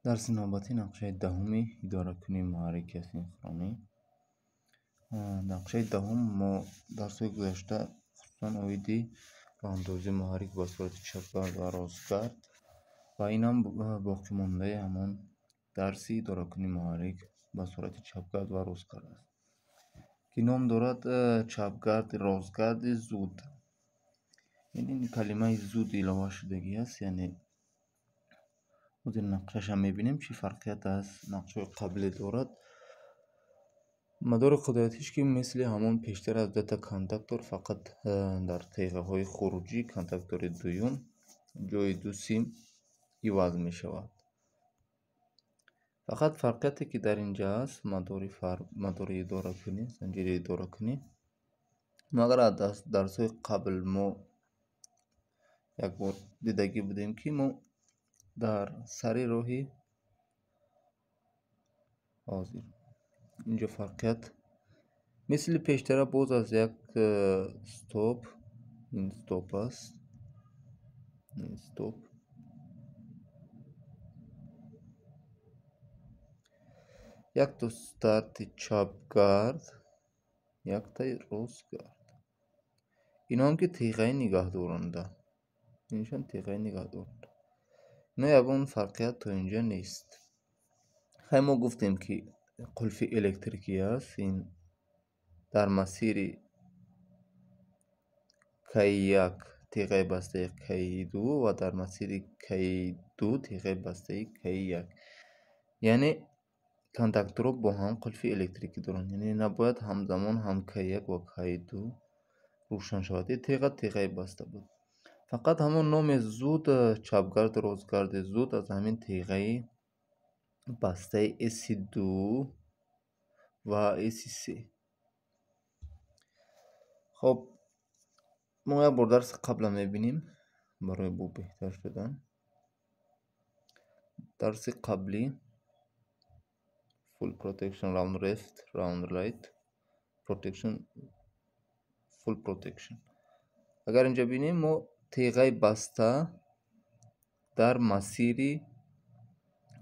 Дарси навбатӣ нақшаи даҳуми идоракунии муҳаррики асинхронӣ. Нақшаи даҳум мо дарсҳои гузашта хусусан оиди роҳандозии муҳаррик ба сурати чапгард ва ростгард ва инам боқимондаи ҳамон дарси идоракунии муҳаррик ба сурати чапгард ва ростгард аст, ки ном дорад чапгард ростгарди зуд. Ин калимаи зуд илова шудагӣ аст, яъне ҳозир нақшаашам мебинем, чӣ фарқият аз нақшаҳои қаблӣ дорад. Мадори қудратиш ки мисли ҳамон пештар аз дута контактор, фақат дар теғаҳои хуруҷӣ контактори дуюм ҷои ду сим иваз мешавад. Фақат фарқияте ки дар инҷа аст, мадори идоракунӣ, занҷири идоракунӣ. Магар аз дарсҳои қабл мо як бор дидагӣ будем, ки мо дар сари роҳи ҳозир инҷо фарқият мисли пештара боз аз як стоп, ин стоп аст, ин стоп, якто старти чапгард, яктаи ростгард. Иноам ки теғаи нигаҳдоранда, иншон теғаи нигаҳдоранда. Ино ягон фарқият то инҷа нест. Хай мо гуфтем, ки қулфи электрикӣ аст, ин дар масири К1 теғаи бастаи К2 ва дар масири К2 теғаи бастаи К1. Яъне контакторҳо бо ҳам қулфи электрикӣ доранд, яъне набояд ҳамзамон ҳам К1 ва К2 рӯшан шавад. Ин теға теғаи баста буд. Фақат ҳамон номи зуд чапгард ростгарди зуд аз ҳамин теғаи бастаи С2 ва С3. Хоб, мо як бор дарси қабла мебинем барои бо беҳтар шудан. Дарси қаблӣ full protection round left, round right, protection, full protection. Агар инҷа бинем, мо теғаи баста дар масири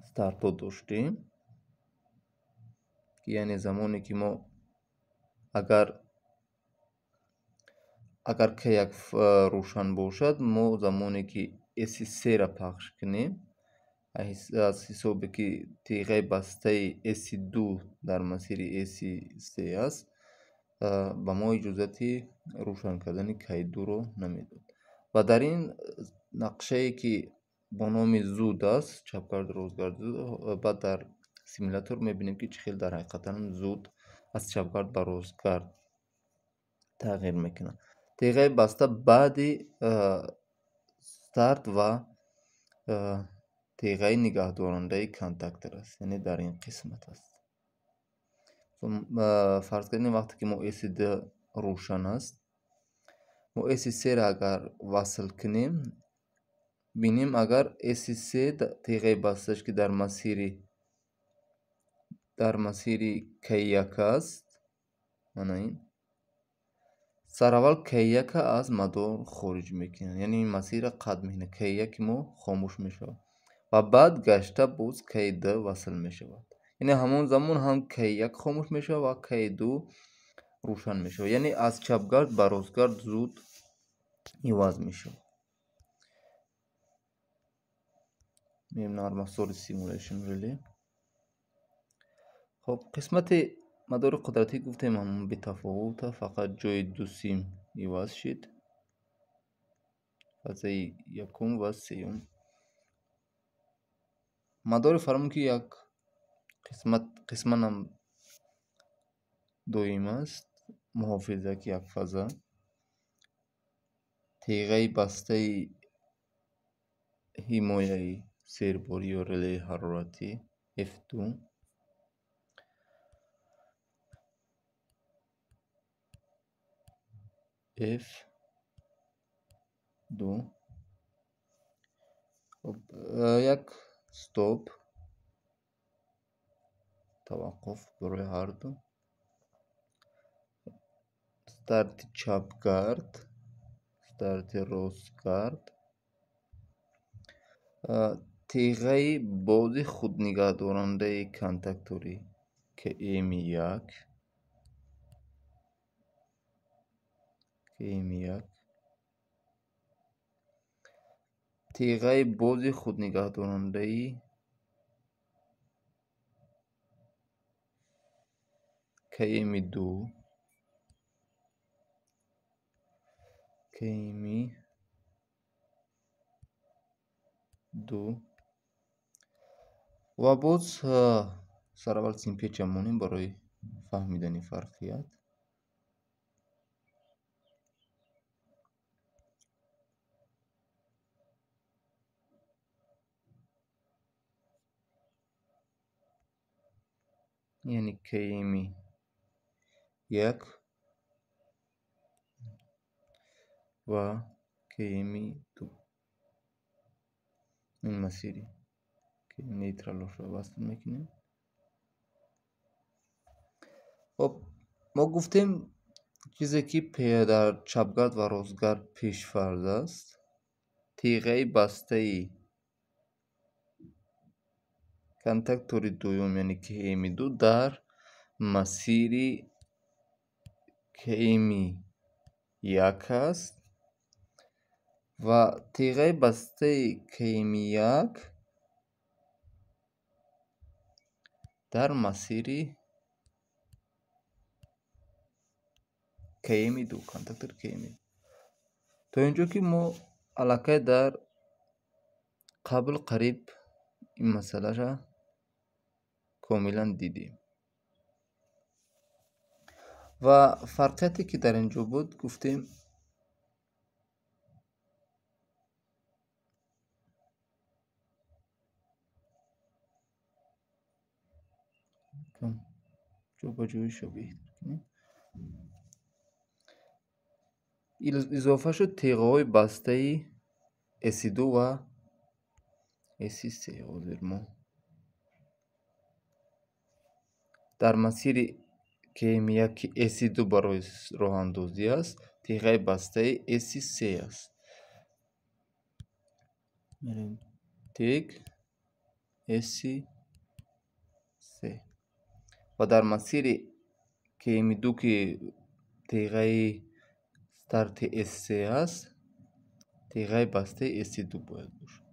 стартҳо доштем, яъне замоне ки мо агар К1 рӯшан бошад, мо замоне ки С3-ра пахш кунем, аз ҳисобе ки теғаи бастаи С2 дар масири С3 аст, ба мо иҷозати рӯшан кардани К2-ро намедод. Ва дар ин нақшае ки бо номи зуд аст, чапгард ростгард зуд, баъд дар симулятор мебинем, ки чӣ хел дар ҳақиқатан зуд аз чапгард ба ростгард тағйир мекунад. Теғаи баста баъди старт ва теғаи нигаҳдорандаи контактор аст, яъне дар ин қисмат аст. Фарз кардем, вақте ки мо С2 рӯшан аст, мо С3-ро агар васл кунем, бинем, агар С3 теғаи бастааш ки дар масири К1 аст, мана ин сараввал К1 аз мадор хориҷ мекунад, яъне ин масирро қатъ мекунад, К1 мо хомӯш мешавад ва баъд гашта боз К2 васл мешавад. Яъне ҳамон замон ҳам К1 хомӯш мешавад ва К2 рӯшан мешавад, яъне аз чапгард ба ростгард зуд иваз мешавад. Меем нармафзори simulation relay. Хоб, қисмати мадори қудратӣ гуфтем ҳамон бетафовута, фақат ҷои ду сим иваз шид, фазаи якум ва сеюм. Мадори фармон ки як қисманам доим аст, муҳофиза ки як фаза, теғаи бастаи ҳимояи серборӣ ё релеи ҳароратӣ F2, F2, як стоп, таваққуф барои ҳарду, старти чапгард, старти ростгард, Теғаи бози худнигаҳдорандаи контактори КМ1 КМ1 теғаи бози худнигаҳдорандаи КМ2 КМ2 ва боз сараввал симпеча монем барои фаҳмидани фарқият. Яъне КМ1 ва КМ2 ин масири нейтралошро васл мекунем. Хоб, мо гуфтем чизе ки дар чапгард ва ростгард пешфарз аст, теғаи бастаи контактори дуюм, яъне КМ2 дар масири КМ1 аст ва теғаи бастаи КМ1 дар масири КМ2, контактор КМ2. То инҷо ки мо аллакай дар қабл қариб ин масъаларо комилан дидем. Ва фарқияте ки дар инҷо буд, гуфтем ҷобаҷоиша беҳтар кунем. Изофа шуд теғаҳои бастаи S2 ва S3. Ҳозир мо дар масири КМ1 ки S2 барои роҳандозӣ аст, теғаи бастаи S3 аст. Мерем тег S3 ва дар масири КМ2 ки теғаи старти S3 аст, теғаи бастаи S2 бояд бошад.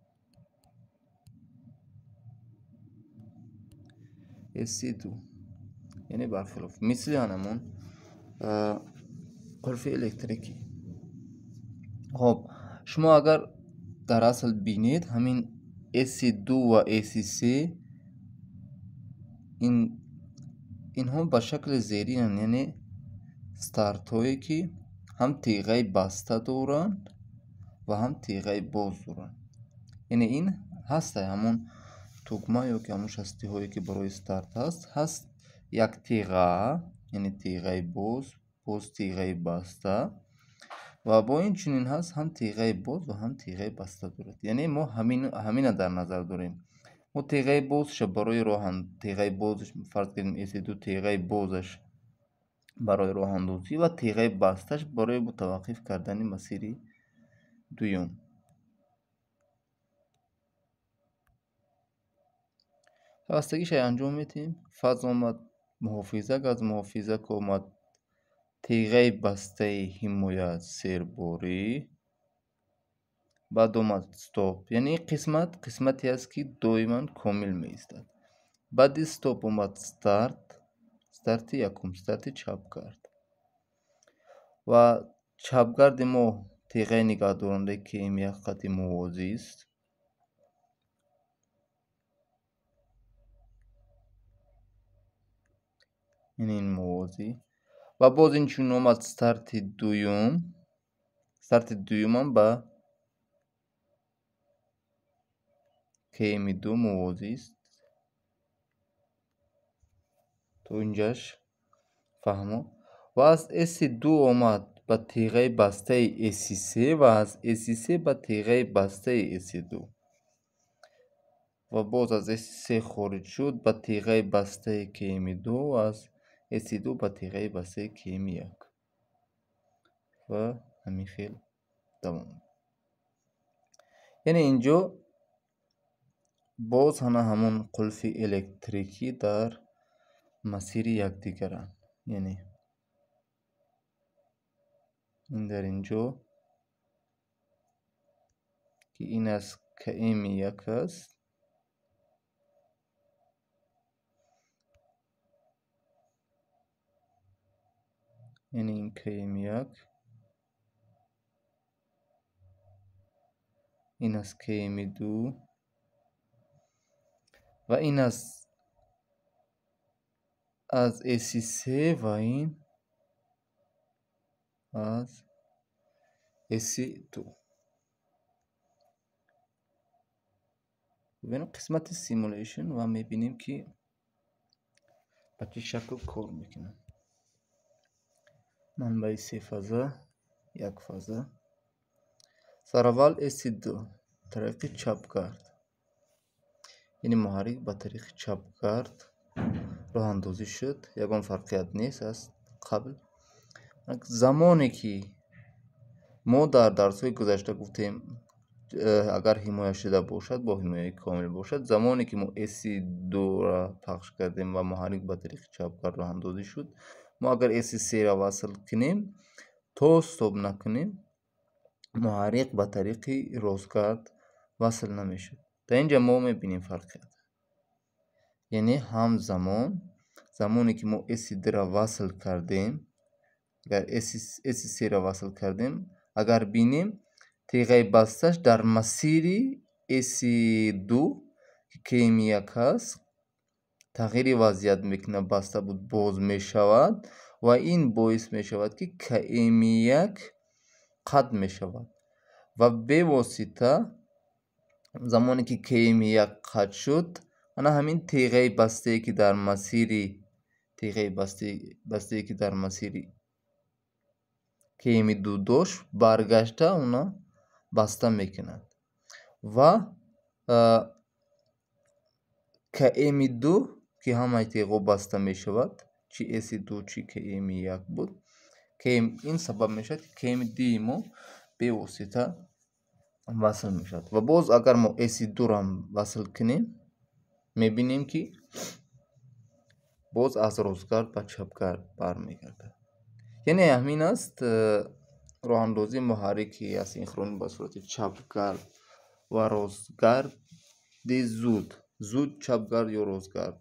S2 яъне бархилоф мисли ҳанамон қулфи электрикӣ. Хоб, шумо агар дар асл бинед, ҳамин S2 ва S3 инҳо ба шакли зеринанд, яъне стартҳое ки ҳам теғаи баста доранд ва ҳам теғаи боз доранд. Яъне ин ҳаста ҳамон тугма ё ки ҳамон шастиҳое ки барои старт ҳаст, ҳаст як теға, яъне теғаи боз, боз теғаи баста ва бо ин чунин ҳаст ҳам теғаи боз ва ҳам теғаи баста дорад. Яъне мо ҳамина дар назар дорем. Мо теғаи бозша барои роҳан, теғаи бозаш фарз кардем S2 теғаи бозаш барои роҳандозӣ ва теғаи басташ барои мутаваққиф кардани масири дуюм. Ҳавастагиша анҷом медиҳем. Фаз омад муҳофизак, аз муҳофизак омад теғаи бастаи ҳимоят серборӣ, баъд омад стоп. Яъне ин қисмат қисмате аст ки доиман комил меистад. Баъди стоп омад старт, старти якум, старти чапгард. Ва чапгарди мо теғаи нигаҳдорандаи КМ1 қати мувозист. Яъне ин мувозӣ. Ва боз инчунин омад старти дуюм. Старти дуюмам ба КМ2 мувозист. То инҷаш фаҳмо. Ва аз S2 омад ба теғаи бастаи S3 ва аз S3 ба теғаи бастаи S2. Ва боз аз S3 хориҷ шуд ба теғаи бастаи КМ2 ва аз S2 ба теғаи бастаи КМ1. Ва ҳамин хел давом. Яъне инҷо Боз ҳана ҳамон қулфи электрикӣ дар масири якдигаранд. Яъне ин дар инҷо ки ин аз КМ1 аст, яъне ин КМ1, ин аз КМ2 ва ин аз S3 ва ин аз S2. Бубинем қисмати simulation ва мебинем ки ба чӣ шакл кор мекунад. Манбаи се фаза, як фаза. Сараввал S2 тариқи чапгард, яъне муҳаррик ба тариқи чапгард роҳандозӣ шуд, ягон фарқият нест аз қабл. Замоне ки мо дар дарсҳои гузашта гуфтем, агар ҳимоя шуда бошад, бо ҳимояи комил бошад, замоне ки мо S2-ро пахш кардем ва муҳаррик ба тариқи чапгард роҳандозӣ шуд, мо агар S3-ро васл кунем, то стоп накунем, муҳаррик ба тариқи ростгард васл намешуд. Дар инҷа мо мебинем фарқият. Яъне ҳамзамон замоне ки мо S2-ро васл кардем, агар S3-ро васл кардем, агар бинем теғаи басташ дар масири S2 ки КМ1 аст, тағйири вазъият мекунад, баста буд боз мешавад ва ин боис мешавад ки КМ1 қатъ мешавад ва бевосита замоне ки КМ1 қатъ шуд, ана ҳамин теғаи бастае ки дар масири теғаи бастае ки дар масири КМ2 дошт, баргашта она баста мекунад ва КМ2 ки ҳамаи теғо баста мешавад, чи S2 чи КМ1 буд, ин сабаб мешавад ки КМ2 мо бевосита васл мешавад. Ва боз агар мо S2-ро васл кунем, мебинем ки боз аз ростгард ба чапгард бармегардад. Яъне ҳамин аст роҳандозии муҳаррики асинхронӣ ба сурати чапгард ва ростгарди зуд, зуд чапгард ё ростгард.